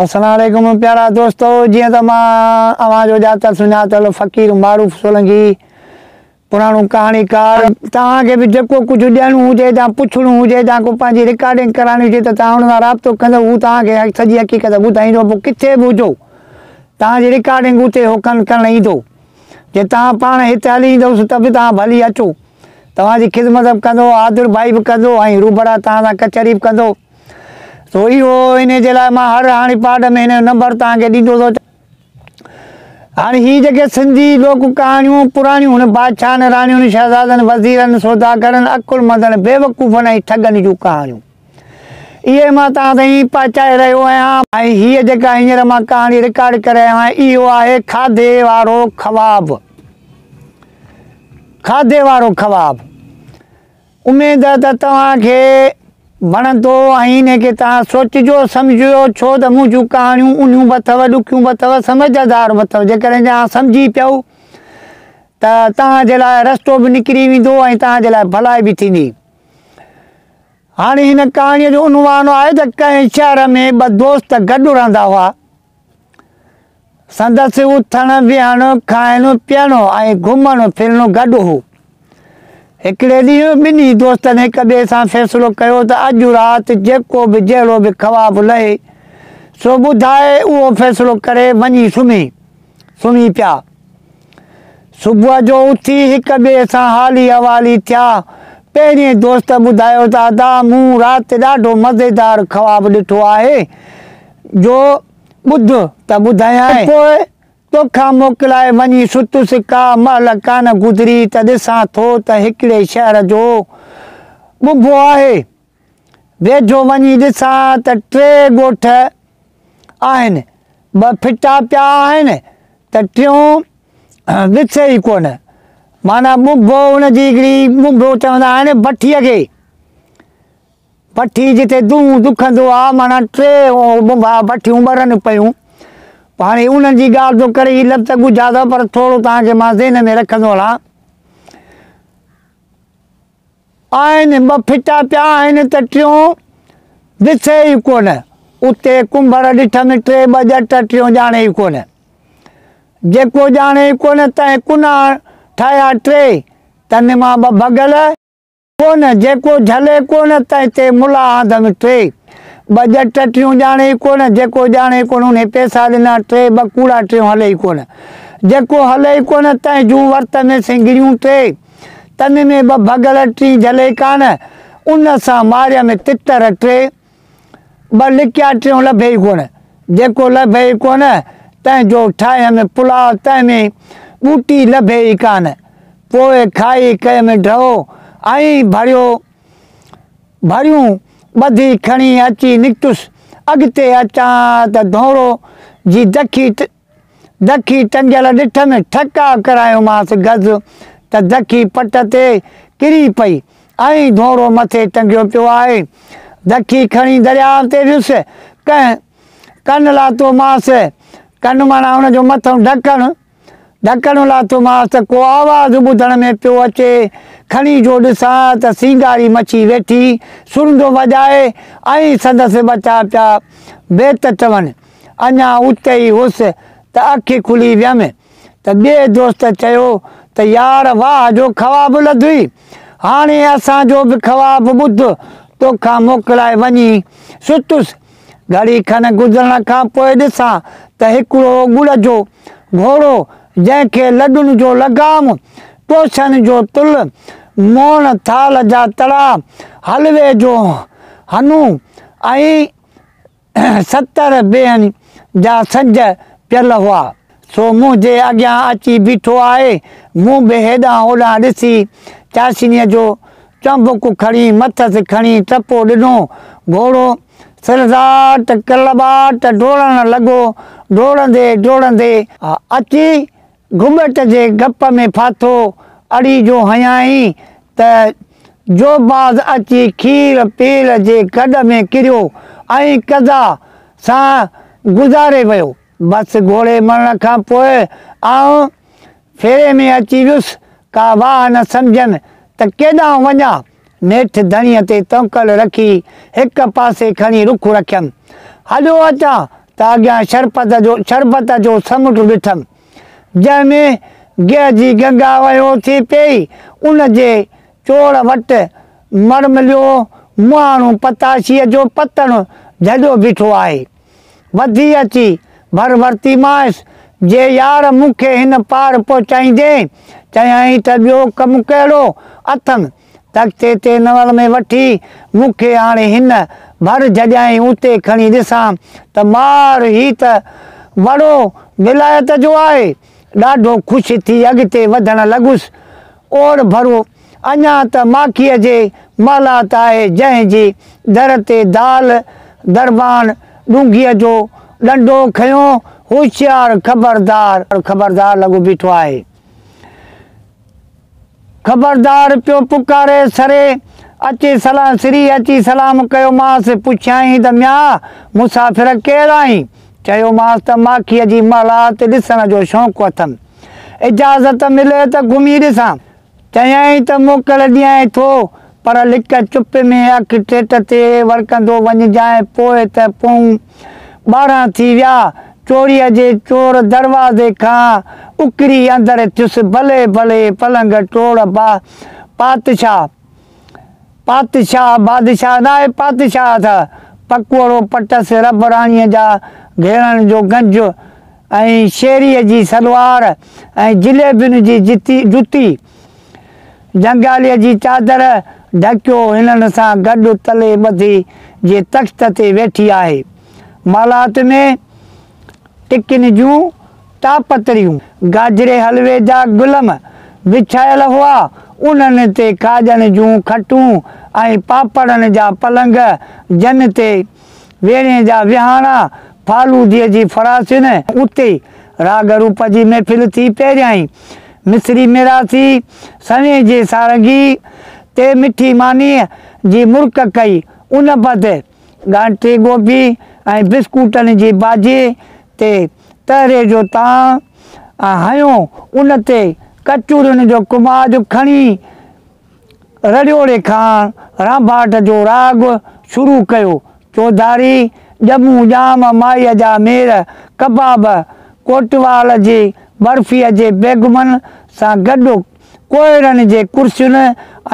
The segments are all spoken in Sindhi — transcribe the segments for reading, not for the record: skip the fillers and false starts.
السلام عليڪم پيارا دوستو جيئن ته مان اوهان جو ڄاتل سڃاتل فقير معروف سولنگي پراڻو ڪهاڻيڪار توهان کي به جيڪو ڪجهه ڏيڻو هجي يا پڇڻو هجي يا ڪو پنهنجي رڪارڊنگ ڪرائڻي هجي ته توهان ان سان رابطو ڪندو هو توهان کي سڄي حقيقت ٻڌائيندو پوء ڪٿي به هجو توهان جي رڪارڊنگ اتي هو ڪن ڪرڻ ايندو جي توهان پاڻ هتي هلي ايندوس ته به توهان ڀلي اچو توهان جي خدمت به ڪندو آدر ڀائي به ڪندو ۽ روبرا توهان سان ڪچهري به ڪندو سو اهو انهي جي لاء مان هر هاڻي پارٽ ۾ هن جو نمبر توهان کي ڏيندو ٿو هاڻي هي جيڪي سنڌي لوڪ ڪهاڻيون پراڻيون هن بادشاهن راڻين شهزادن وزيرن سوداگرن عقلمندن بيوقوفن ۽ ٺڳن جون ڪهاڻيون اهي مان توهان تائين پهچائي رهيو آهيان ۽ هيء جيڪا هينئر مان ڪهاڻي رڪارڊ ڪري رهيو آهيان اهو آهي کاڌي وارو خواب کاڌي وارو خواب اميد ته توهان کي وڻندو ۽ انهي کي توهان سوچجو سمجهجو ڇو ته منهنجون ڪهاڻيون اونهيون به اٿو ڏکيون به اٿو سمجهدار به اٿو جيڪڏهن توهان سمجهي پيو ته توهان جي لاء رستو به نڪري ويندو ۽ توهان جي لاء ڀلائي به ٿيندي. هاڻي هن ڪهاڻيء جو عنوان آهي ته ڪنهن شهر ۾ ٻه دوست گڏ رهندا هئا. سندس اٿڻ ويهڻ، کائڻ پيئڻ ۽ گهمڻ ڦرڻ گڏ هو. هڪڙي ڏينهن ٻنهي دوستن هڪ ٻئي سان فيصلو ڪيو ته اڄ رات جيڪو به جهڙو به خواب لهي سو ٻڌائي اهو فيصلو ڪري وڃي سمهي سمهي پيا. صبح جو اٿي هڪ ٻئي سان حالي احوالي ٿيا. پهرين دوست ٻڌايو ته ادا مون رات ڏاڍو مزيدار خواب ڏٺو آهي جو ٻڌ ته ٻڌايانء. پوء توکان موڪلائي وڃي ستس. ڪا مهل ڪانه گذري ته ڏسان ٿو ته هڪڙي شهر جو ٻنڀو آهي. ويجهو وڃي ڏسان ته ٽي ڳوٺ آهن. ٻه ڦٽا پيا آهن ته ٽيون ڏسي ئي ڪونه. معنيٰ ٻنڀو ان جي هڪڙي ٻنڀو چوندا آهن بٺيء کي. بٺي جتي دونهون دکندو آ معنيٰ ٽي ٻنڀا بٺيون ٻرن پيون. هاڻي انهن جي ڳالهه ٿو ڪري هي لفظ ڳجها اٿو پر ٿورو توهان کي مان ذهن ۾ رکندو هلان. آهن ٻه ڦٽا پيا آهن ته ٽيون ڏسي ئي ڪونه. اتي ڪنڀر ڏٺم ٽي ٻه ڄٽ ٽيون ڄاڻي ئي ڪونه. جيڪو ڄاڻي ئي ڪونه تنهن ڪنا ٺاهيا ٽي تن مان ٻه ڀڳل. ڪونه، جيڪو جهلي ڪونه، تنهن تي ملا آندم ٽي. ٻه ڄٽ ٽيون ڄاڻي ئي ڪونه، جيڪو ڄاڻي ئي ڪونه، انهي پئسا ڏنا ٽي، ٻه ڪوڙا ٽيون هلي ئي ڪونه. جيڪو هلي ئي ڪونه، تنهن جون ورت ۾ سنگڙيون ٽي. تن ۾ ٻه ڀڳل ٽين جهلي ڪانه، ان سان ماريم تتر ٽي. ٻه لڪيا ٽيون لڀي ئي ڪونه. جيڪو لڀي ئي ڪونه، تنهن جو ٺاهيم پلاء تنهن ۾ ٻوٽي لڀي ئي ڪانه. پوء کائي ڪيم ڍؤ ۽ ڀريو ڀريون ٻڌي کڻي اچي نڪتس. اڳتي اچان ته ڌونرو جي دکي دکي ٽنگيل ڏٺم، ٺڪاء ڪرايومانس گز ته دکي پٽ تي ڪري پئي ۽ ڌونرو مٿي ٽنگيو پيو آهي. دکي کڻي درياء تي ويس، ڪنهن ڪن لاتومانس، ڪن معنيٰ ان جو مٿئون ڍڪڻ، ڍڪڻ لاٿومانس ته ڪو آواز ٻڌڻ ۾ پيو اچي. کڻي جو ڏسان ته سينگاري مڇي ويٺي سرندو وڄائي ۽ سندس ٻچا پيا بيت چون. اڃا اتي ئي هيس ته اک کلي ويم ته ٻئي دوست چيو ته يار واهه جو خواب لڌوئي، هاڻي اسان جو به خواب ٻڌ، توکان موڪلائي وڃي ستس. گهڙي کن گذرڻ کان پوء ڏسان ته هڪڙو ڳڙ جو گهوڙو جنهن کي لڏن جو لگام، ٽوشن جو تل، موڻ ٿال جا تڙا، حلوي جو هنو ۽ 70 بيهن جا سنج پيل هئا. سو منهنجي اڳيان اچي بيٺو آهي. مون به هيڏانهن هوڏانهن ڏسي چاشنيء جو چنبڪ کڻي مٿس کڻي ٽپو ڏنو. گهوڙو سرڙاٽ ڪرڙٻاٽ ڊوڙڻ لڳو. ڊوڙندي ڊوڙندي اچي گهوٻٽ جي گپ ۾ ڦاٿو. اڙي جو هنيائين ته جو باز اچي کير پير جي کڏ ۾ ڪريو ۽ قضا سان گذاري ويو. بس گهوڙي مرڻ کان پوء آئون ڦيري ۾ اچي ويس. ڪا واهه نه سمجهيم ته ڪيڏانهن وڃان. نيٺ ڌڻيء تي توڪل رکي هڪ پاسي کڻي رک رکيم. هليو اچان ته ته اڳيان شربت جو شربت جو سمنڊ ڏٺم، جنهن ۾ گيهه جي گنگا وهيو ٿي پيئي. ان جي چوڙ وٽ مرمليو مهاڻو پتاشيء جو پتڻ جهليو بيٺو آهي. وڌي اچي ڀر ورتيمانس، جي يار مون کي هن پار پهچائيندين؟ چيائين ته ٻيو ڪم ڪهڙو اٿم؟ تختي تي نول ۾ وٺي مون کي آڻي هن ڀر جهليائين، اتي کڻي ڏسان ته مار هي ته وڙو ولايت جو آهي. ڏاڍو خوش ٿي اڳتي وڌڻ لڳس. اوڙ ڀرو اڃا ته ماکيء جي محلات آهي، جنهن جي در تي دال دربان ڏونگهيء جو ڏنڊو کنيو هوشيار خبردار خبردار لڳو بيٺو آهي. خبردار پيو پڪاري، سري اچي سلام سري اچي سلام ڪيومانس، پڇيائين ته ميان مسافر ڪير آهين؟ چيومانس ته ماکيء جي محلات ڏسڻ جو شوق اٿم، اجازت ملي ته گهمي ڏسان. چيائين ته موڪل ڏيانء ٿو، پر لڪ چپ ۾ اک ٽيٽ تي ورڪندو وڃجانء. پوء ته پوئون 12 ٿي ويا. چوريء جي چور دروازي کان اڪري اندر ٿيس. بلي بلي پلنگ ٽوڙ پاتشاهه، پاتشاهه بادشاهه ناهي پاتشاهه ته پڪوڙو پٽس رب راڻيء جا گهيڙڻ جو گنج ۽ شيريء جي سلوار ۽ جليبين جي جتي، جنگاليء جي چادر ڍڪيو هنن سان گڏ تلي ٻڌي جي تخت تي ويٺي آهي. محلات ۾ ٽڪين جون ٽاپتريون، گاجري حلوي جا گلم وڇايل هئا، انهن تي کاڄن جون کٽون ۽ پاپڙن جا پلنگ، جن تي ويڻي جا ويهاڻا، فالودي جي فراسين، اتي راڳ روپ جي محفل ٿي. پهريائين مصري ميراثي سوين جي سارنگي تي مٺي مانيء جي مرڪ ڪئي، ان بعد ڳانٽي گوبي ۽ بسڪوٽن جي باجي تي تهري جو تان هنيو، ان تي ڪچورين جو ڪماج کڻي رڙيوڙي کان رانڀاٽ جو راڳ شروع ڪيو. چوڌاري ڄمون ڄام مائيء جا مير ڪباب ڪوٽوال جي برفيء جي بيگمن سان گڏ ڪوهيڙن جي ڪرسين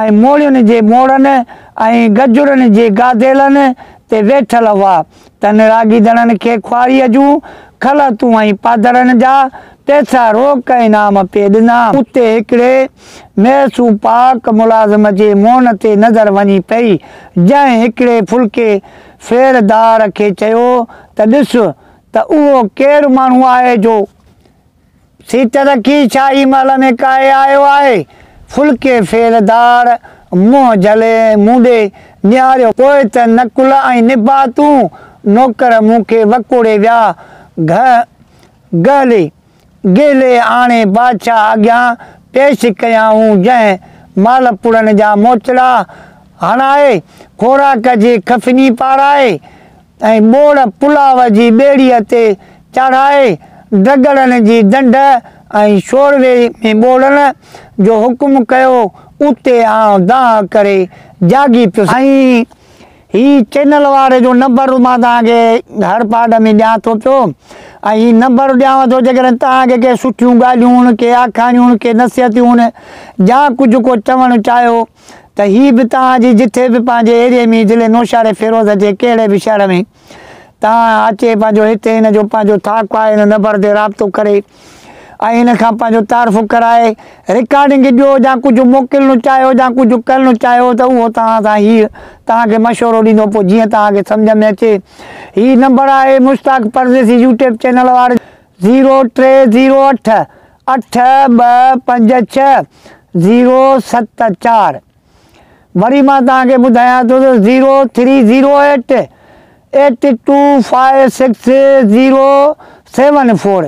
۽ موڙين جي موڙن ۽ گجرن جي گاديلن تي ويٺل هئا. تن راڳيندڙن کي خواريء جون خلعتون ۽ پادرن جا پئسا روڪ انعام پئي ڏنا. اتي هڪڙي ميسون پاڪ ملازم جي منهن تي نظر وڃي پئي، جنهن هڪڙي ڦلڪي ڦيردار کي چيو ته ڏس ته اهو ڪير ماڻهو آهي جو سيٽ رکي شاهي محل ۾ ڪاهي آيو آهي. ڦلڪي ڦيردار منهن جهلي مون ڏي نهاريو. پوء ته نقل ۽ نباتون نوڪر مون کي وڪوڙي ويا. گهلي گهلي آڻي بادشاهه اڳيان پيش ڪيائون، جنهن مالپوڙن جا موچڙا هڻائي، خوراڪ جي کفني پارائي ۽ ٻوڙ پلاء جي ٻيڙيء تي چاڙهائي، ڊڳڙن جي ڊنڍ ۽ شوروي ۾ ٻوڙڻ جو حڪم ڪيو. اتي آئون دانهن ڪري جاڳي پيس. ۽ هي چينل واري جو نمبر مان توهان کي هر پارٽ ۾ ڏيان ٿو پيو ۽ هي نمبر ڏيانو ٿو جيڪڏهن توهان کي ڪي سٺيون ڳالهيون هن ڪي آکاڻيون هن ڪي نصيحتيون هن يا ڪجهه ڪو چوڻ چاهيو ته هي به توهان جي جٿي به پنهنجي ايريي ۾ ضلعي نوشهري فيروز جي ڪهڙي به شهر ۾ توهان اچي پنهنجو هتي هن جو پنهنجو ٿاڪ آهي هن نمبر تي رابطو ڪري ۽ هن کان پنهنجو تعارف ڪرائي رڪارڊنگ ڏيو يا ڪجهه موڪلڻ چاهيو يا ڪجهه ڪرڻ چاهيو ته اهو توهان سان هي توهان کي مشورو ڏيندو پوء جيئن توهان کي سمجهه ۾ اچي. هي نمبر آهي مشتاق پرديسي يوٽيوب چينل واري زيرو ٽي زيرو اٺ اٺ ٻه پنج ڇهه زيرو ست چار وري مان توهان کي ٻڌايان ٿو ته zero three zero eight eight two five six zero seven four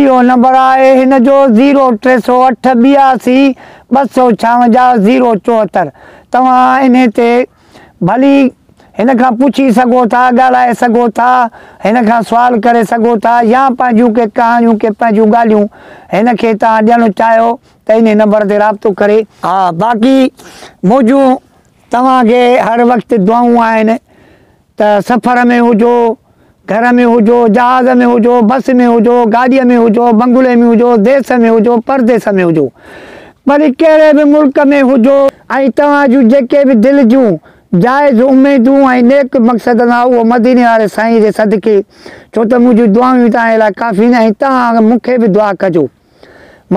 اهو نمبر آهي هن جو زيرو 308 82 256 074 توهان انهي تي ڀلي هن کان پڇي سگهو ٿا، ڳالهائي سگهو ٿا، هن کان سوال ڪري سگهو ٿا يا پنهنجون ڪي ڪهاڻيون ڪي پنهنجون ڳالهيون هن کي توهان ڏيڻ چاهيو ته انهي نمبر تي رابطو ڪري. ها باقي منهنجون توهان کي هر وقت دعائون آهن ته سفر ۾ هجو. گهر ۾ هجو، جهاز ۾ هجو، بس ۾ هجو، گاڏيء ۾ هجو، بنگلي ۾ هجو، ديس ۾ هجو، پرديس ۾ هجو، ڀلي ڪهڙي به ملڪ ۾ هجو ۽ توهان جون جيڪي به دل جون جائز اميدون ۽ نيڪ مقصد هوندا اهو مديني واري سائين جي صدقي ڇو ته منهنجون دعائون ئي توهان جي لاء ڪافي آهن ۽ توهان مون کي به دعا ڪجو.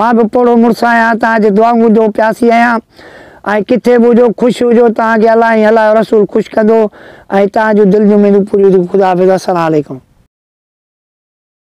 مان به پوڙهو مڙس آهيان، توهان جي دعائن جو پياسي آهيان ۽ ڪٿي به هجو خوش هجو، توهان کي الله ۽ الله جو رسول خوش ڪندو ۽ توهان جون دل جون اميدون پوريون ٿينديون. خدا حافظ السلام عليڪم.